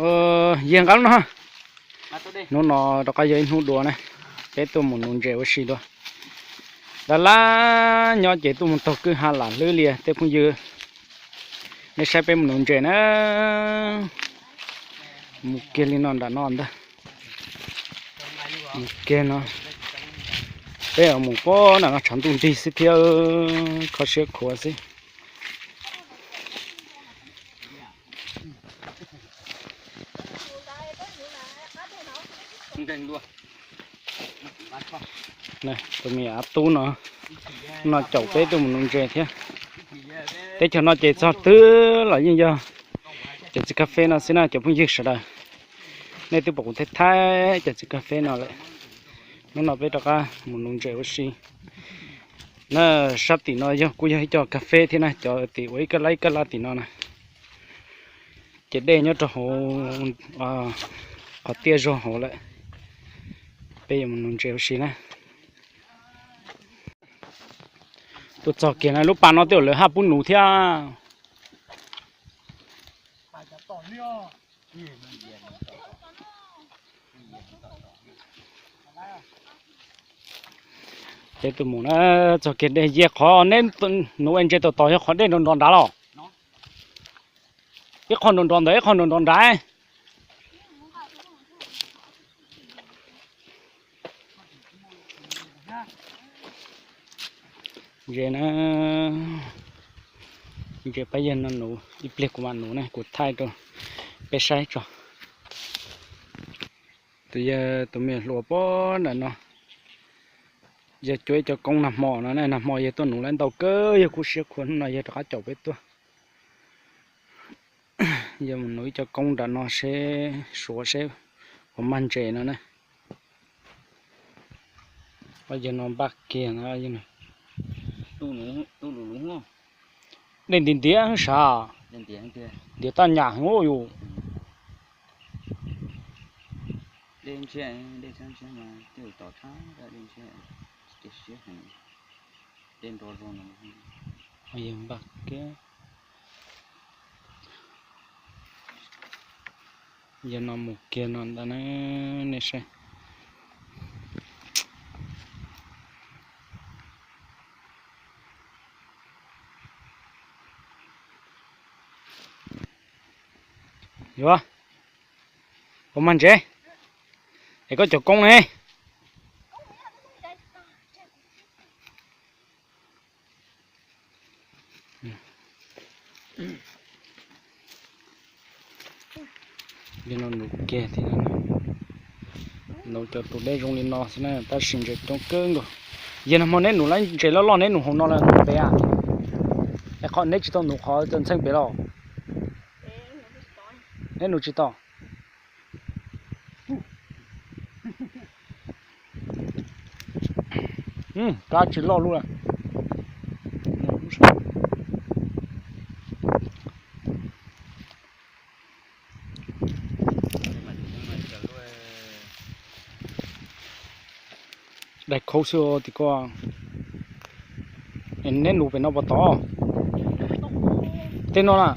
Yog nqa lub no. Hnub no rov qab yog ib hnub dua na, peb tuaj mus nuv ntses ua si dua. Laj laj nyob ces tuaj mus taug kwj ha lam hlwb li tej phooj ywg. Nej saib peb mus nuv ntses na. Mus kiag li no nram no ntag. Mus kiag no. Peb mus puag nram no tshav ntuj nrig xwb thiab, kho siab khuav xwb. Tus me av tub no, no caum peb tuaj mus nuv ntses thiab. Teb chaws no ces txog twg los yeej yog cov txiv kas fes no xwb na cov phooj ywg sawv daws. Nej twb pom kuv thaij thaib cov txiv kas fes no lawm. Hnub no peb rov qab mus nuv ntses ua si. Na, sab tim no yog kuj yog ib co kas fes thiab na, cov tim ua ib kab lab ib kab lab tim no na. Ces dej nyob rau hauv, qhov tiaj zog hauv lawm. Peb yuav mus nuv ntses ua si na. Tuaj txog kiag na, lub pas no twb lawv haj pub nuv thiab. Peb tuaj mus na, txog kiag dej, yog qhov neb nuv ntses tom tod yog qhov dej nrov nrov nrad los? Ib qho nrov nrov ntawd, ib qho nrov nrov nrad. Ntses na, ntses pab yawg no nuv, ib pliag kuv mam nuv ne, kuv thaij rau peb saib tso. Tus yawg tus me hluas puag nram no yog cuab ib co koob nag hmo no ne, nag hmo yawg tuaj nuv lawm ntau kawg, yawg kub siab khuav, hnub no yawg rov qab caum peb tuaj. Yawg mus nuv ib co koob nram no seb, suav seb puas mag ntses no na. Yawg no npaj kiag na. Dej ntiav ntiav sav, ntiav taj nyam heev yus. Yawg npaj kiag. Yawg no mus kiag no ntag na, nej saib. Yuav, puas mag ntses? Es koj cov koob ne? Yog no nuv kiag thiab. Nuv cov tus dej zoo li no xwb na, tab sis ntses coob kawg nkaus. Yog nag hmo neb nuv lawm ntses loj loj neb nuv hauv no los nuv pem a? Es qhov neb tsis tau nuv qhov cov ntxheej pem los? Neb nuv tsis tau. Kab tsis loj lub lawm. Daig khaub xwb tim ko. Neb nuv pem no puas tod? Tej no na.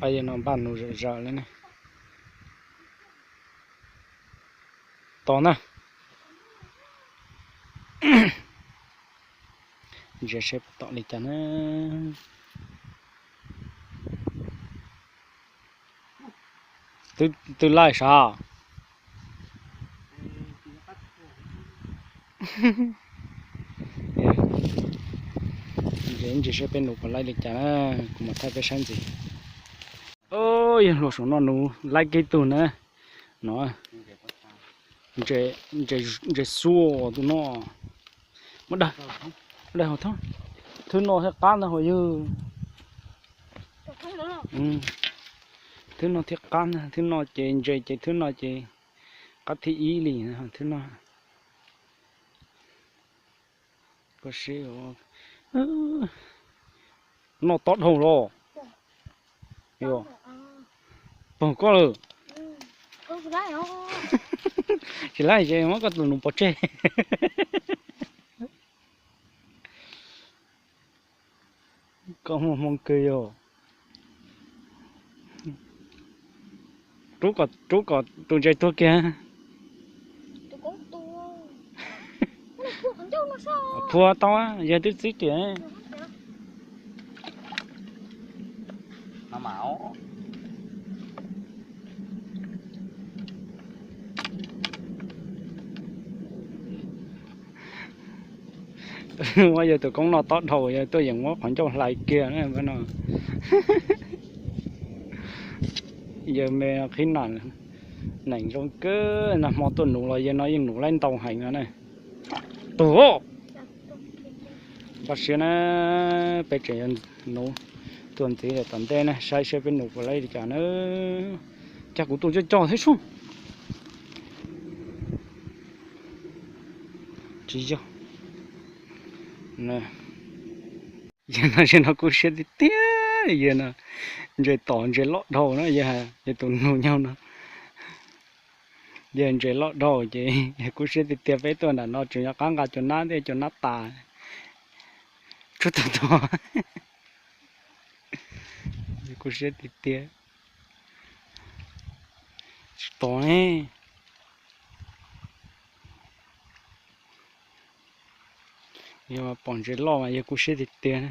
Pab yawg no npaj nuv zom zaws li ne. Tos na. Ntsia seb puas tom li cas na. Twb laij sav. Ntsia seb peb nuv puas laij li cas na, kuv mam thaij peb saib ntxiv. Yog hluas saum no nuv laij kiag tug na. No, ntses xua tus no. Muab daig, daig hauv thwb no thiaj qab ntag hauv yawg. Thwb no thiaj qab ntag, thwb no ces ntses ces thwb no ces qab thib ib li, thwb no. Koj seb, noj tob dhau los. Yog, pog koj lawm. Tsis laij ces muab koj tus nus pov tseg. Koj muaj hmoo kawg yog. Rub kom, rub kom tus ntses tuag kiag. Phua tau, yog twb txib riam. Muab yawg tus koob noj tob dhau, yawg tuaj yeem muab qhov ncauj hlais kiag no. Yawg me qhib na, neem zoo kawg, nag hmo tuaj nuv los yawg no yeej nuv laib ntau heev no na. Tus, npaj siab na, peb tseem yuav nuv tuaj ntxiv lawm tom ntej na, saib seb peb nuv puas laib li cas na. Cas kuv tus coj coj thiab sub. Tsis yog. Yawg no, yawg no kub siab tiag tiag, yawg no ntses tom ntses loj dhau na, yawg, yawg tus nus nyob no. Yawg ntses loj dhau ces yawg kub siab tiag tiag, peb tuaj nram no tseem nco qab nqa cov nab thiab, cov nab tas tsuag tag tog. Yawg kub siab tiag tiag. Tsis tom ne. Yog pom ntses loj mas yawg kub siab tiag tiag.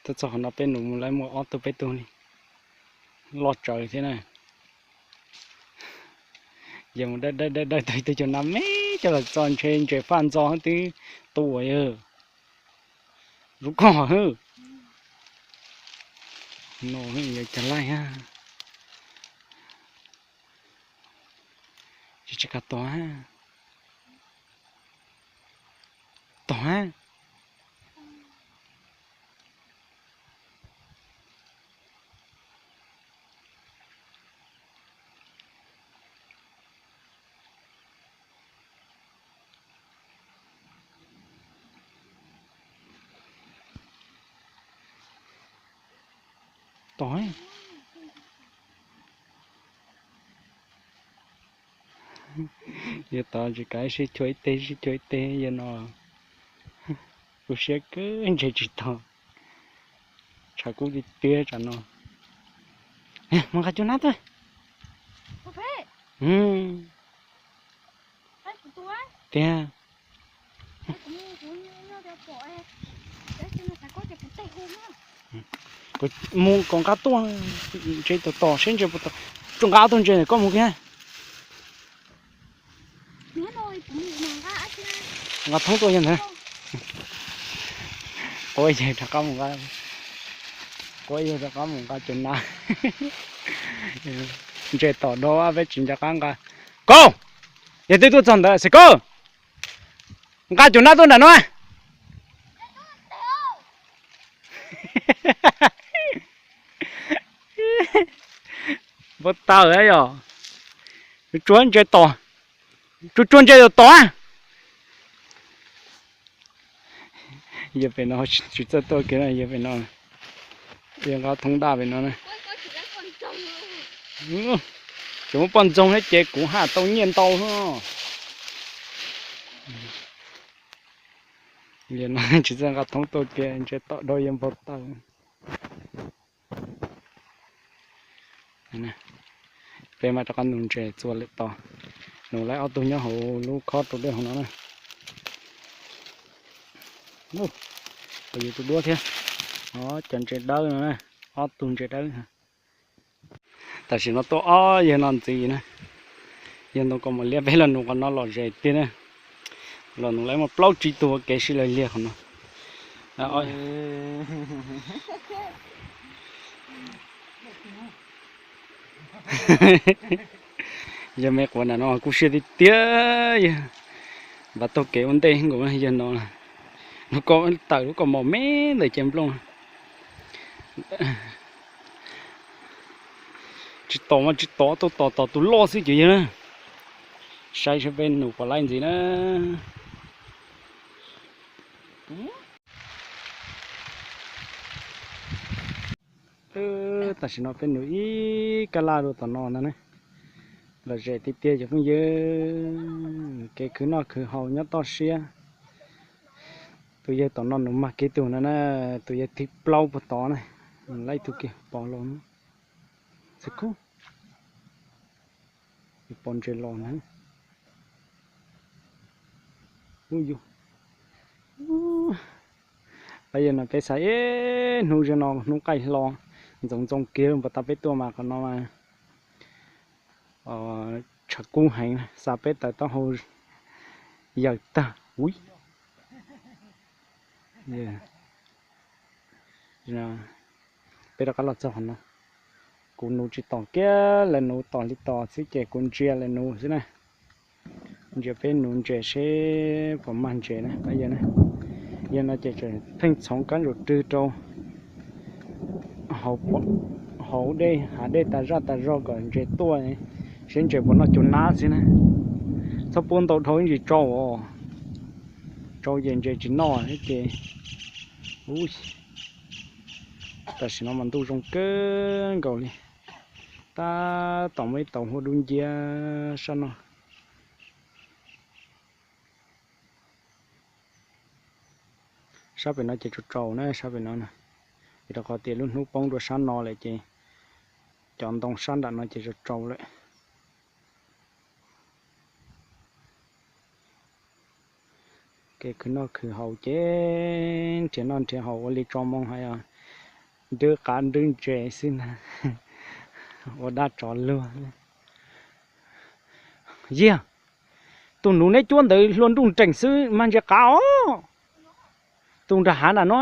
Tuaj txog qhov no peb nuv mus lawm muaj ob tug peb tug li, loj tsawv thiab na. Yawg mus dawb dawb dawb dawb tau ib tug cov nab me coj los txo ntshe ntses faj ntxo twb tua yawg. Rub koj hwb. No yawg cog laij hab. Tsis, tsis kam tom hab. Tom hab. Tom. Yawg tod tsis kav sib chua ib teg, sib chua ib teg yawg no. Kub siab kawg ntses tsis tog. Tshav kub tiag tiag tsam no. Mus nqa cua nab tuaj. Tiag. Kuv mus kom nqa tuaj, ntses tom tom seb ntses puas tom. Tsuas nqa ob tug ntses koj mus kiag. Nqa thoob tuaj yog ntawd. Quab yawg rov qab mus nqa, quab yawg rov qab mus nqa cov nab. Ntses tom dhau peb tsis nco qab nqa. Koj, yog twb tuaj txog ntawd xij koj, nqa cov nab tuaj nram no. Npau taws yog, tsuag ntses tom, tsuag tsuag ntses tom tom. Yawg pem no tsis txawj tuaj kiag, yawg pem no, yawg nqa thoob daj pem no. Tsis muaj poj ntxoog thiab ces kuv haj tau nyiaj ntau. Yawg no tsis txawj nqa thoob tuaj kiag, ntses tom dhau yawg npau taws. Peb mam rov qab nug ntses txua lawm tos, nug lawv ob tug nyob hauv lub khob rau dej hauv no na. Kuv yus tus duab thiab, cov ntses dawb no na, ob tug ntses dawb. Tam sim no tuaj ob yawg no ntxiv na, yawg ntoo kaus mom liab, peb los nug qhov no lom zem tiag na. Los nug lawv muaj plaub tsib tug ua kev sib law liag qhov no. Yawg me quav nram no kub siab tiag tiag, yawg npaj taug kev ua ntej nkaus yawg no. Lub kaus, tawm lub kaus mom me ntawm ces nplooj. Tsis tom mas tsis tom, tuaj tom tom tus loj xwb ces yawg na. Saib seb peb num puas laib ntxiv na. Tam sim no peb num ib kab laj rau tom no ntag na. Lom zem tiag tiag cov phooj ywg, kev khwv noj khwv haus nyob toj siab. Tus yawg tom no nws mag kev tuaj no na, tus yawg thib plaub puag tod na, lawv ib tug kiag pov los, txhia kub, pov ntses los na. Ub yus, pab yawg no peb xav ib hnub ze no hnub qaij hlo, ntxoov ntxoo kiag npam tas peb tuaj mas qhov no mas tshav kub heev, xa peb tawm taub hau yawm tag ub. Peb rov qab los txog qhov no, kuv nuv tsis tom kiag, lawv nuv tom li tom xwb ces kuv ntsia lawv nuv xwb na. Ntsia peb nuv ntses seb puas mag ntses na pab yawg na. Yawg no ces tseem pheej txhoov kab ntsaum rwg rau hauv dej hav dej tas zaj tas zog kom ntses tuaj, seb ntses puas noj cua nab xwb na. Txhob puab ntau dhau ib ntsis tsau os, tsau ces ntses tsis noj thiab ces. Tam sim no mas ntuj zoo kawg nkaus li, tab tom muaj ib tauv hua dub nciab sab no. Sab pem no ces tsaus tsaus na, sab pem no na, vim rau qhov tias lub hnub poob dua sab no lawm ces cov ntoo sab nram no ces tsaus tsaus lawm. Kev khwv noj khwv haus ces nrhiav noj nrhiav haus ua li tso moo hais os, nrwb qav nrwb ntses xwb na, ua dab tsov luag. Yog, tus nuv neb cuab ntawd hlua nruj nreem xwb mag ntses qav os, tus nram hav nram no.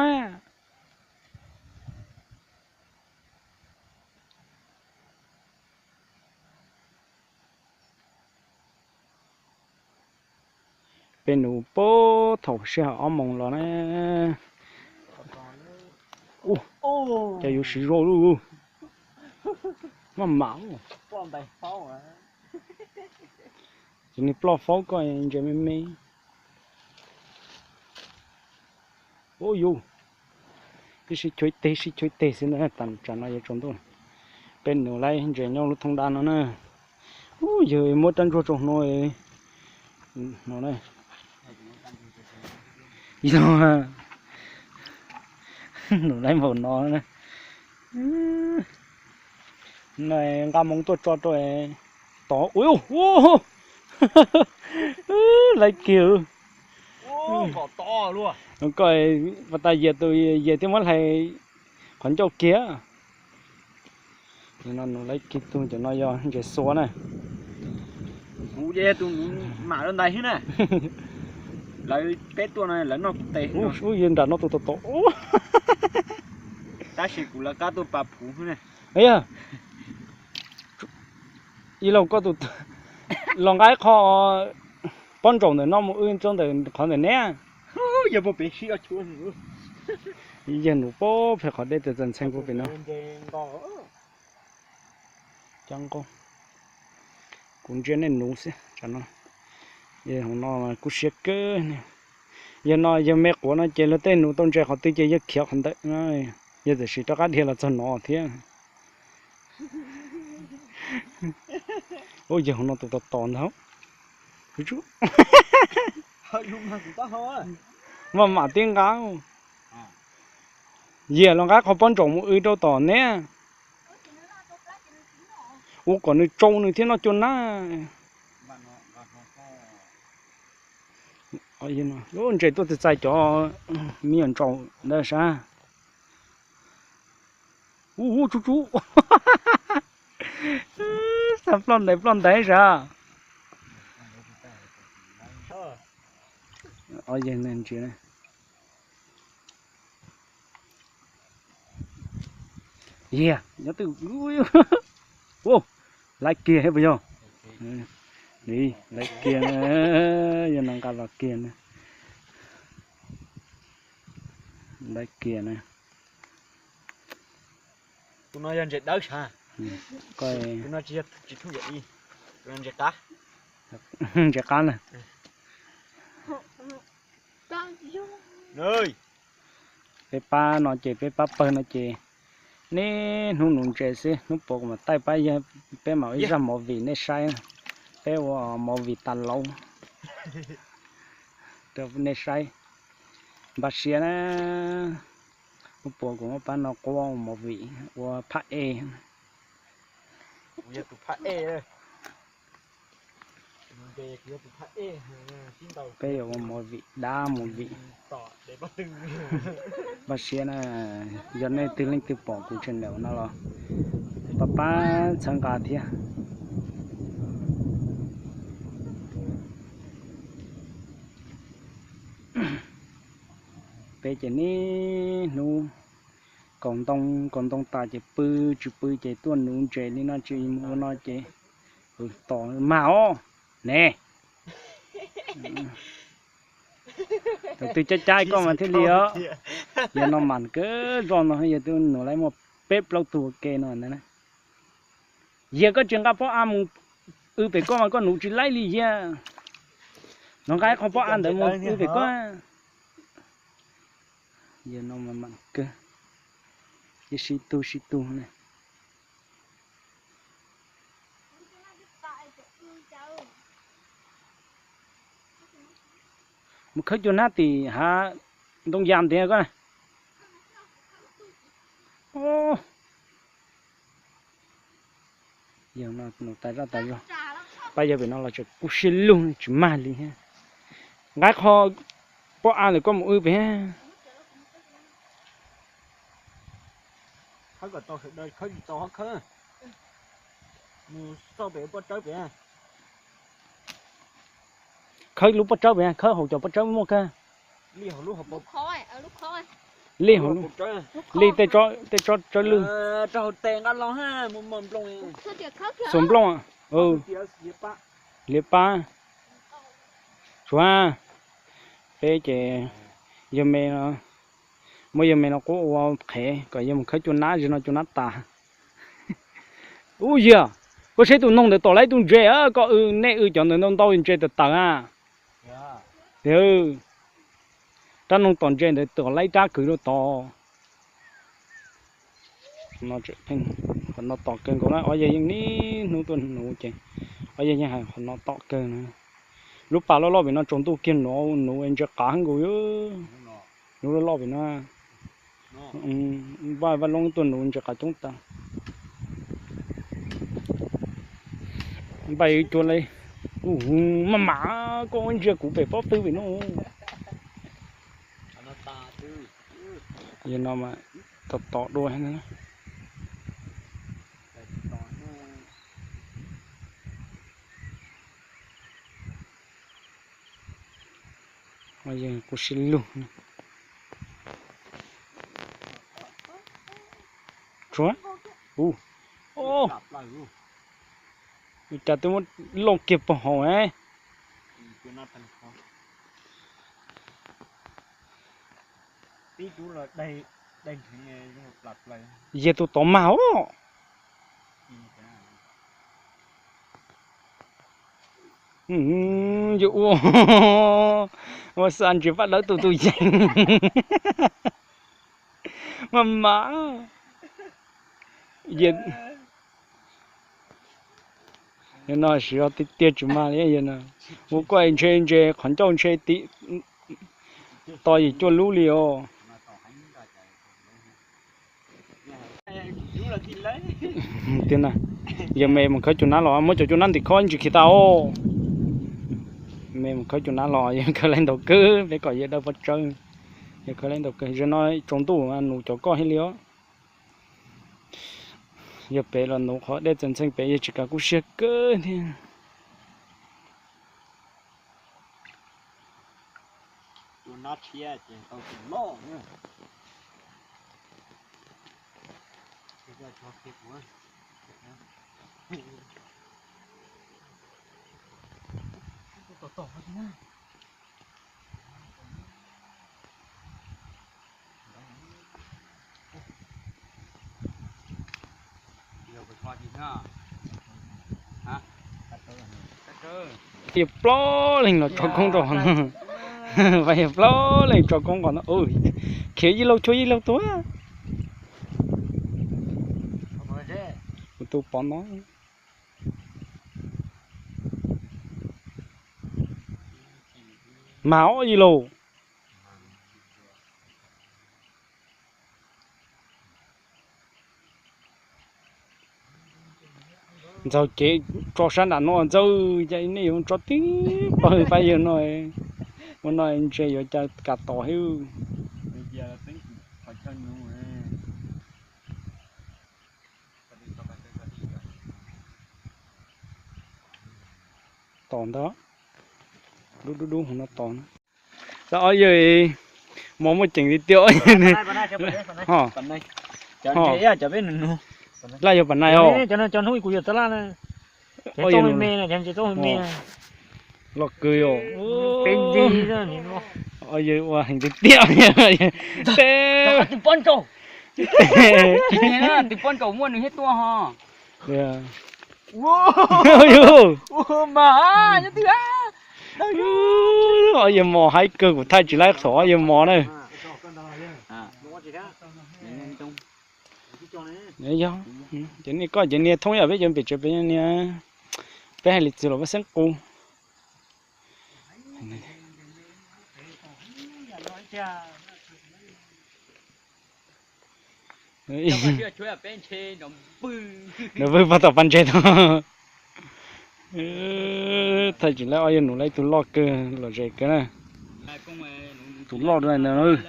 Peb nuv puag thaum sij hawm ob moos los na. Cas yuav siv zog lub, maj mam. Ces nws ploj faub koj ntses me me. Ub yus, ib sib chua ib teg sib chua ib teg xwb na, tam tsam no yuav tsaus ntuj. Peb nuv laib ntses nyob lub thoob dab no na. Ub yawg muab rab ntsuag tsau hno no. Yog, nuv laib npaum no na. Nqa moo tuaj tso rau tod. Ua, laib kiag. Koj pas tas yias tus yias thiab muab hlais qhov ncauj kiag. No nuv laib kiag tug cov no yog ntses xua na. Kuv ces tus nuv mam rau ntais xwb na. Lawv peb tuaj no lawv noj kuv tes. Ub yawg nram no tus tom tom. Tab sis kuv lawv qab tuaj pas phuv xwb na. Yog, ib lauj koj tus los nqa ib qho pob ntsaum ntawm no mus wb rau ntawm qhov ntawm neb. Yawg nuv pob pem qhov dej txawm txawm ntxhee puag pem no. Cov nqaij, kuv ntsia nej nuv xwb tsam no. Hauv no kuj siab kawg. Yog no yawg me quav no ces luag tej nuv tau ntses qhov twg ces yawg khiav qhov ntawd, yawg txawm sim rov qab dhia los txog no thiab. Ub yawg hauv no tus tom tom ntag. Maj mam tib nqa, yias los nqa qhov pob ntsaum mus wb rau tom neb. Ua kom nws tsau nws thiab noj cua nab. Ntses tuaj txais txais cov me nyuam ntsaum ntawd sav. Ub ub tsub tsub. Xav ploj ntais ploj ntais sav. Ntsia, yog nyob twj, laiv kiag thiab puas yog? Laiv kiag, yog no nqa los kiag na. Laiv kiag na. Tus no yog ntses dawb sav. Tus no tsis yog, tsis thooj yam i, tus no ntses qab. Ntses qab na. Peb pab no ces peb pab pawg no ces niaj hnub nuv ntses xwb, hnub puav kuv mam taij pab yawg, peb mam ua ib zaj movie nej saib. Peb ua movie tas lauv rau nej saib. Npaj siab na, ua puas kuv muab pab no quaj ua movie, ua phab ej. Peb yuav ua movie, dab movie. Npaj siab na, yog nej twg leej twg pom kuv channel no los pab pab txhawb nqa thiab. Peb ces niaj hnub kaus ntoo, kaus ntoo tas ces pw, tsis pw ces tuaj nuv ntses li no, tsis mus ua no ces tos mag os ne. Tus twg cab cab koj mas thiaj li os. Yog no mas kawg zoj no yog twb nus lawv muaj peb plaub tug ua ke no ntag. Yog koj tsis nqa pob av mus w pem koj mas koj nuv tsis laib li yag. Nov nqa ib qho pob av ntawd mus w pem koj. Yog no mas mam kawg, sib tug sib tug ne. Mus khawb cua hnab tim hav ntoo yas ntiav koj. Yog no nus tas zaj tas zog, pab yog pem no los tseem kub siab lug tsis mag li. Nqa qho pob av ntawm koj mus w pem. Khawb kom tau sawv daws, khawb tsis tau ho khawb. Mus xauj pem pob tsawb pem. Khawb lub pob tsawb pem, khawb hauv cov pob tsawb muaj kawg. Li hauv, li tej tsob tsawb lwj. Xuas nplooj, liab pab. Suav, peb ces yog me no, muab yog me no quab ua qhev kom yog mus khawb cua nab, zim no cua nab tas. Ub yog, koj saib tus noog ntawd tom laib tus ntses, koj w, nej w cov ntawd ntau ntau ntses tawm tawm a. Rab noog tom ntses ntawd tom laib rab kwv rau tod. Qhov no tom kawg nkaus na, ob yawg yeej niaj hnub tuaj nuv ces ob yawg yeej hais qhov no tom kawg na. Lub pas loj loj pem no tsaus ntuj kiag nuv, nuv ntses qav nkaus. Lub loj loj pem no, Vaj Loob tuaj nuv ntses qav coob tas. Npaj cua li, maj mam koj ua ntsia kuv pem pob tw pem no. Yog no mas tom tom dua. Yog kuv sib lug. Tsuav, ua cas twb muab loj kiag puag hauv. Yog tus tod mas os. Yuav ua, ua xav ntsis paj dawb tus tus yees. Maj mam. Yog no siv tiag tiag tsis mag li no. Ua koj ntshe ntshe qhov ncauj ntshe tim to yim cuaj lub li os. Tiag na, yog me mus khawb cua nab los muab cov cua nab ntim khob ntsis khiav tas os. Me mus khawb cua nab los yog khawb laib ntau kawg, peb kom yawg dawb pob tsawb, yawg khawb laib ntau kawg. Zaum no tsaus ntuj nuv cov koj thiaj li os. Yog pem los nuv qhov dej txawm ntxhee pem yog tsis kav kub siab kawg thiab. Yawg plaub leeg los tso koob rau qhov no. Yawg plaub leeg tso koob qhov no. Khiav yij laug chua yij laug tuag. Kuv tus pov no. Mas os yij laug. Ntxaug cev tso sab nram no ntxawg, cas nej yuav tso tib pawg pab yawg no, ua no ntshe yuav cas kam tos thiab. Tos ntag, dub dub dub hauv no tos na. Tab ob yawg mos muaj ceem tiag tiag. Laj yog pam nai os. Loj kawg yom. Ob yawg ua heev tiag tiag. Tus pob ntsauj muaj nws thiab tuaj ho. Ob yawg mos haib kawg, kuv thaij tsis laib thaum ob yawg mos na. Yog, ces nej koj ces nias thoob yam peb cov pem tsev pem nias, peb hais li txwv los peb xeeb qus. Nws vwj pog tom pas ntses tod. Thaij tsis laib ob yawg nus laib tus loj kawg lom zem kawg na. Tus loj dua ntawd.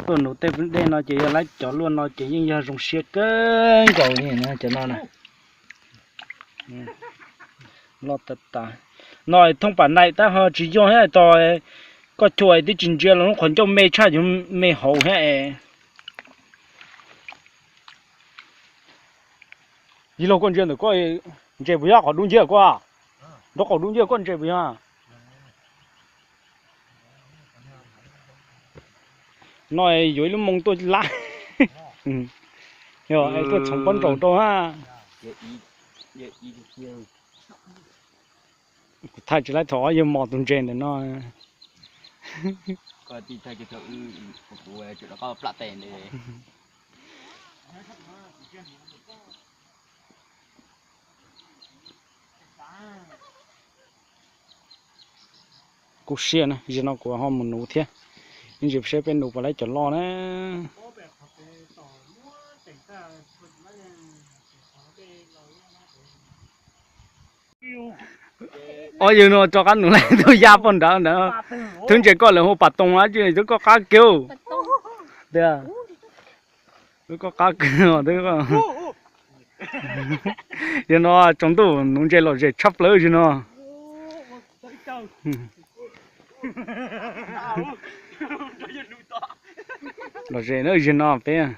Tuaj nus tej dej no ces yog laib cov luaj no ces yeej yog zoo siab kawg nkaus li cov no na. Loj tas tas. No thoob pam naim tab ho tsis yog thiab tos, koj chua twb tsis ntsia los lub qhov ncauj me tshaj yuav me hauv thiab es. Yig laug koj ntsia ntawm koj ntses puas yog qhov dub nciab koj? Nraub qaum dub nciab koj ntses puas yog? No yuav ib lub moo tuaj lab, yog tuaj txhoov pob ntsauj rau ha. Kuv thaij tsis laib thaum ob yawg mos tus ntses ntawm no. Kub siab na, zaum no kuv ho mus nuv thiab. Ib ntsis saib peb nuv puas laib cov loj na. Ob yawg no rov qab nus laib tus yaj poj nrad ntawd. Twb ntses koj lawm hu pas toos na, twb koj qab kiag. Twb koj qab kiag. Yog no tsaus ntuj nuv ntses lom zem tshaj plaws zaum no. Lom zem na zaum no peb.